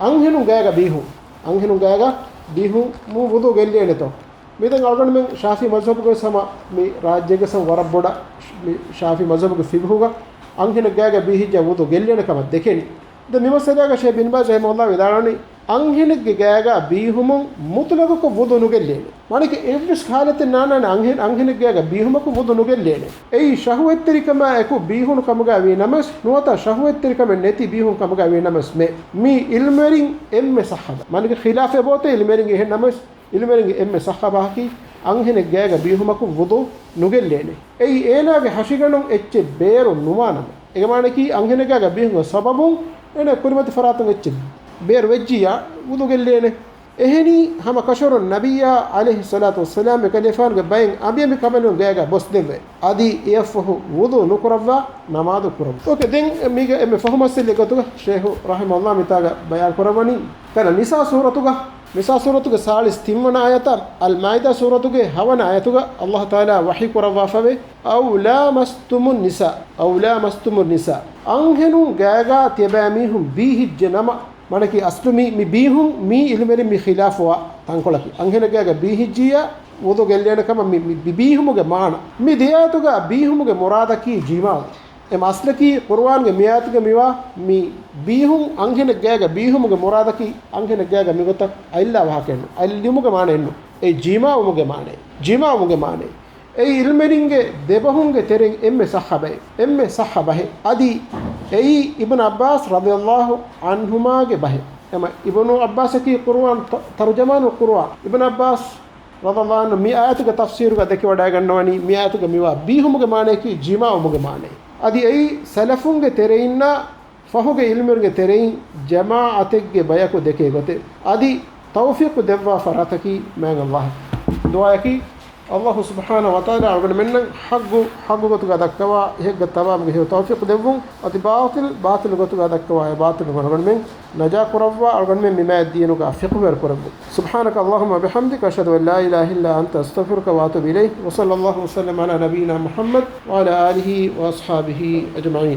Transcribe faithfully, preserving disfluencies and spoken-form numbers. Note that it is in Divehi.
އަންހެނުން ގާގަ ބީހުން، އަންހެނުން ގާގަ ބީހުން ވުޟޫ ގެއްލޭނެތޯ؟ މިދެން އަޅުގަނޑުމެން ޝާފި މަޒްހަބުގަ ސަމަ މި ރާއްޖޭގަ ސަމަ ވަރަށް ބޮޑަށް މި ޝާފި މަޒްހަބުގެ ފިޤުހުގަ އަންހެނެއް ގާގަ ބީހިއްޖާ ވުޟޫ ގެއްލޭނެ ކަމަށް ދެކެނީ. ދެން މި މައްސަލާގަ ޝޭޚް ބިން ބާޒް ރަޙިމަހުﷲ ވިދާޅުވަނީ، އަންހެނެއްގެ ގާގަ ބީހުމުން މުޠްލަޤަކޮށް ވުޟޫ ނުގެއްލޭނެ. މާނައަކީ އެއްވެސް ޙާލަތެއް ނާންނާނެ އަންހެން، އަންހެނެއްގެ ގާގަ ބީހުމަކުން ވުޟޫ ނުގެއްލޭނެ. އެއީ ޝަހުވަތްތެރިކަމާ އެކު ބީހުނު ކަމުގަ ވީ ނަމަވެސް، ނުވަތަ ޝަހުވަތްތެރިކަމެއް ނެތި ބީހުން ކަމުގަ ވީ ނަމަވެސްމެ. މީ ޢިލްމުވެރިން އެންމެ ޞައްޙަ ބަ-، މާނައަކީ ޚިލާފެއް އެބައޮތޭ ޢިލްމުވެރިންގެ އެހެން ނަމަވެސް، ޢިލްމުވެރިންގެ އެންމެ ޞައްޙަ ބަހަކީ އަންހެނެއް ގާގަ ބީހުމަކުން ވުޟޫ ނުގެއްލޭނެ. އެއީ އޭނާގެ ހަށިގަނޑުން އެއްޗެއް ބޭރު ނުވާ ނަމަ. އޭގެ މާނައަކީ އަންހެނެއް ގާގަ ބީހުމުގެ ސަބަބުން އޭނާ ކުރިމަތި ފަރާތުން އެއްޗެއް ބޭރު ވެއްޖިއްޔާ ވުޟޫ ގެއްލޭނެ. އެހެނީ ހަމަ ކަށަވަރުން ނަބިއްޔާ ޢަލައިހިއްޞަލާތު ވައްސަލާމް އެކަލޭފާނުގެ ބައެއް އަނބިއަނބި ކަނބަލުން ގާގަ ބޮސްދެއްވޭ. އަދި އެއަށްފަހު ވުޟޫ ނުކުރައްވާ ނަމާދު ކުރައްވާ. އޯކޭ، ދެން މީގަ އެންމެ ފަހު މައްސަލައެއް ގޮތުގަ ޝޭޚު ރަޙިމަހުﷲ މިތާގަ ބަޔާން ކުރައްވަނީ، ތަނަ ނިސާ ސޫރަތުގަ، ނިސާ ސޫރަތުގެ ސާޅީސް ތިންވަނަ އާޔަތާ، އަލްމާއިދާ ސޫރަތުގެ ހަވަނަ އާޔަތުގަ ﷲ ތަޢާލާ ވަޙީ ކުރައްވާފަވޭ، أو لامستم النساء، أو لامستم النساء. އަންހެނުން ގާގަ ތިޔަބައިމީހުން ބީހިއްޖެ ނަމަ، މާނައަކީ އަސްލު މި، މި ބީހުން މީ ޢިލްމުވެރިން މި ޚިލާފުވާ ތަންކޮޅަކީ. އަންހެނެއް ގާގަ ބީހިއްޖިއްޔާ ވުޟޫ ގެއްލޭނެ ކަމަށް މި، މި ބި-، ބީހުމުގެ މާނަ. މި ދެ އާޔަތުގަ ބީހުމުގެ މުރާދަކީ ޖިމާޢު. އެ އަސްލަކީ ޤުރުއާންގެ މި އާޔަތުގަ މިވާ މި ބީހުން އަންހެނެއް ގާގަ ބީހުމުގެ މުރާދަކީ އަންހެނެއް ގާގަ މިގޮތަށް އަތްލާ ވާހަކައެއްނު. އަތްލުމުގެ މާނައެއްނު. އެ ޖިމާޢުވުމުގެ މާނައެއް. ޖިމާޢުވުމުގެ މާނައެއް. އެއީ ޢިލްމުވެރިންގެ ދެބަހުންގެ ތެރެއިން އެންމެ ޞައްޙަ ބައެއް، އެންމެ ޞައްޙަ ބަހެއް. އަދި އެއީ އިބްނު ޢައްބާސް ރަޟިޔަﷲ ޢަންހުމާގެ ބަހެއް. އެމަ އިބްނު ޢައްބާސަކީ ޤުރުއާން ތަ-، ތަރުޖަމާނުލް ޤުރުއާން. އިބްނު ޢައްބާސް ރަޟިޔަﷲ ޢަންހު މި އާޔަތުގެ ތަފްސީރުގަ ދެކެވަޑައިގަންނަވަނީ، މި އާޔަތުގަ މިވާ ބީހުމުގެ މާނަޔަކީ ޖިމާޢުވުމުގެ މާނައެއް. އަދި އެއީ ސަލަފުންގެ ތެރެއިންނާ ފަހުގެ ޢިލްމުވެރިންގެ ތެރެއިން ޖަމާޢަތެއްގެ ބަޔަކު ދެކޭ ގޮތެއް. އަދި ތައުފީޤު ދެއްވާ ފަރާތަކީ މާތް ﷲ. ދުޢާއަކީ، ﷲ ސުބްޙާނަހޫ ވަތަޢާލާ އަޅުގަނޑުމެންނަށް ޙައްޤު ޙައްޤު ގޮތުގަ ދައްކަވާ، އެހެއްގަ ތަބާ މަގެ ހެޔޮ ތައުފީޤު ދެއްވުން. އަދި ބާޠިލް ބާޠިލް ގޮތުގަ ދައްކަވާ، އެ ބާޠިލް ގޮތުން އަޅުގަނޑުމެން ނަޖާ ކުރައްވާ، އަޅުގަނޑުމެން މި މާތް ދީނުގަ ފިޤުހުވެރި ކުރެއްވުން. سبحانك اللهم وبحمدك، أشهد أن لا إله إلا أنت، أستغفرك وأتوب إليك. وصلى الله وسلم على نبينا محمد وعلى آله وأصحابه أجمعين.